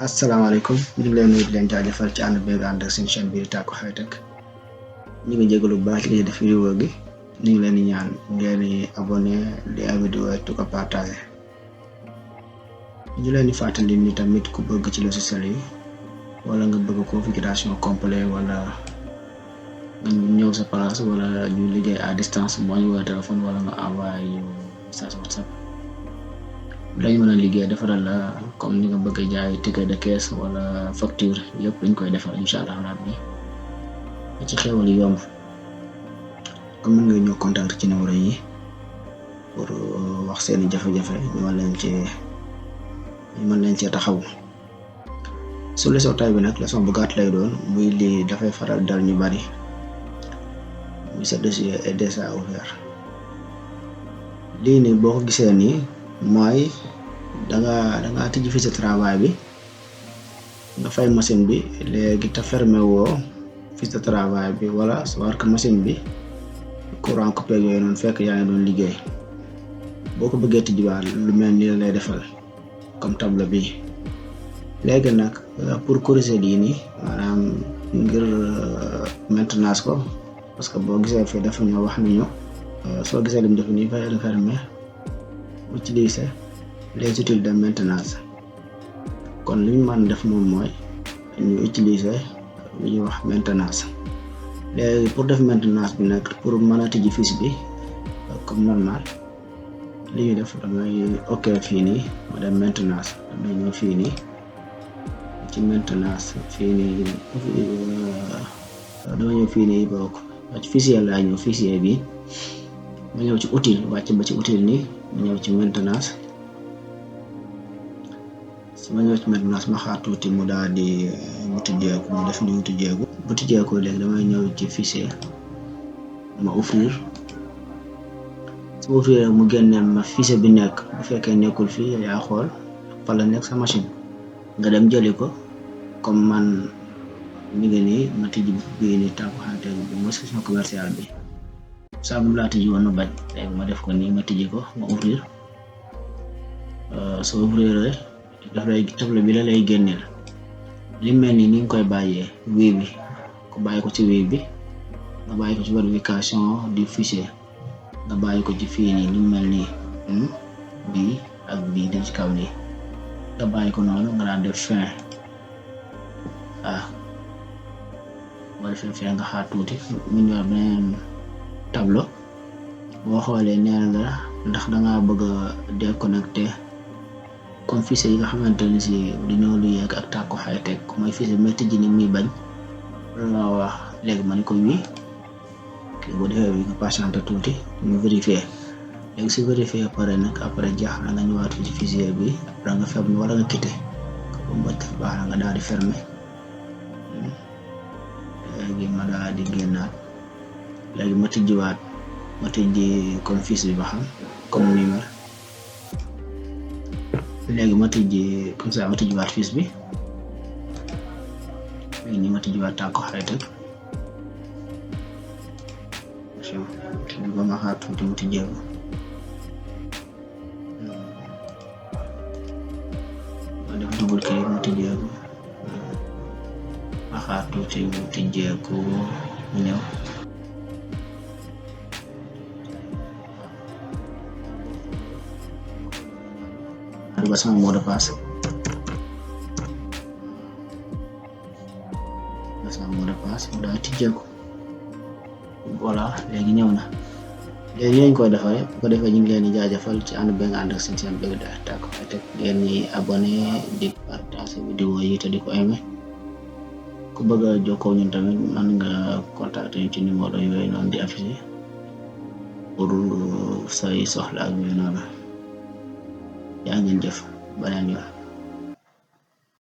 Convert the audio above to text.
asalaamaaleykum ñu ngi leen nuyu di leen jaajëfal ci ànd beeg ànd ak seen chaîne bi di Tacko High Tech ñu ngi jégalu bu baax li def vidéo gi ñu ngi leen di ñaan ngeen di abonné di am vidéo di ko partagé ñu leen di fàttali ni tamit ku bëgg ci logiciel yi wala nga bëgg configuration complet wala nga ñëw sa place wala ñu liggéey à distance moo ñu woowee téléphone wala nga envoyé ñu message WhatsApp dañ mën a liggéey defaral la comme ni nga bëgg a jaay ticket de caisse wala facture yëpp dañ koy defar incha allah rabbi ci xéwal yomb comme mën nga ñëw contact ci numéro yi pour wax seeni jafe-jafe ñu mën leen cee taxaw su leçon tay bi nag leçon bu gàtt lay doon muy lii dafay faral dal ñu bari muy sa dossier est déjà ouvert lii nii boo ko gisee nii mooy danga tijji fichier travail bi nga fay machine bi léegi te fermé woo fichier travail bi wala soit que machine bi courant coupé yooyu noonu fekk yaa ngi doon liggéey boo ko bëggee tijjiwaat lu mel ni la lay defal comme tableau bi léegi nag pour corriger lii nii maanaam ngir maintenance ko parce que boo gisee fii dafa ñoo wax ni ñu soo gisee lim def nii fay refermer utiliser les outils de maintenance kon li ñu mën def moom mooy ñu utiliser lu ñuy wax maintenance léegi pour def maintenance bi nag pour mën a tijji fiche bi comme normal li ñuy def damay ok fii nii ma dem maintenance damay ñëw fii nii ci maintenance fii nii dama ñëw fii nii bokk ci fichier laa ñëw fichier bi ma ñëw ci outil wàcc ba ci outil nii ma ñëw ci maintenance su ma ñëw ci maintenance ma xaar tuuti mu daal di mu tijjeeku mu def ni mu tijjeeku bu tijjeeku léegi damay ñëw ci fichier ma ouvrir su ma ouvrir mu génneel ma fichier bi nekk bu fekkee nekkul fii yaa xool fa la nekk sa machine nga dem jëli ko comme man mi ngi nii ma tijji bii nii Tacko High Tech bi mooy section commerciale bi saa bu laa tijji woon ma bañ léegi ma def ko nii ma tijji ko ma ouvrir soo ouvrir daf lay tableau bi la lay génneel li mel ni nga koy bàyyee wii bi ko bàyyi ko ci wii bi nga bàyyi ko ci vérification du fichier nga bàyyi ko ci fii nii ni mel nii bii ak bii dem ci kaw nii nga bàyyi ko noonu nga daan def fin boo defee fin nga xaar tuuti mu ñëw beneen tableau boo xoolee nee na la ndax dangaa bëgg a déconnecté comme fichier yi nga xamante ne si dañoo lu yegg ak Tacko High Tech mooy fichier bi may tijji ni muy bañ loolu la wax léegi ma ne ko wii kii boo defee wi nga patienté tuuti ñu vérifier léegi si vérifier pare nag après jeex na nga ñëwaat fi ci fichier bi après nga fermer wala nga quitté ko ba baax na nga daal di fermer léegi ma daal di génnaat léegi ma tijjiwaat ma tijji comme fiche bi ba xam comme numéro léegi ma tijji comme ça ma tijjiwaat fiche bi léegi nii ma tijjiwaat Tacko High Tech tijji ba ma xaar tuuti mu tijjeeku ma def double clic mu tijjeeku ma xaar tuuti mu tijjeeku mu ñëw ba sama mot de passe mu daal tijjeeku voilà léegi ñëw na léegi lañ koy defee bu ko defee ñu ngi leen di jaajëfal ci ànd bi nga ànd ak seen chaîne bi di Tacko High Tech ngeen di abonné di partager vidéo yi te di ko aimé ku bëgg a jokkoo ñun tamit mën nga contacter ñu ci numéro yooyu noonu di affiché pour say soxla ak yooyu noonu yaa ngeen jëf beneen yoon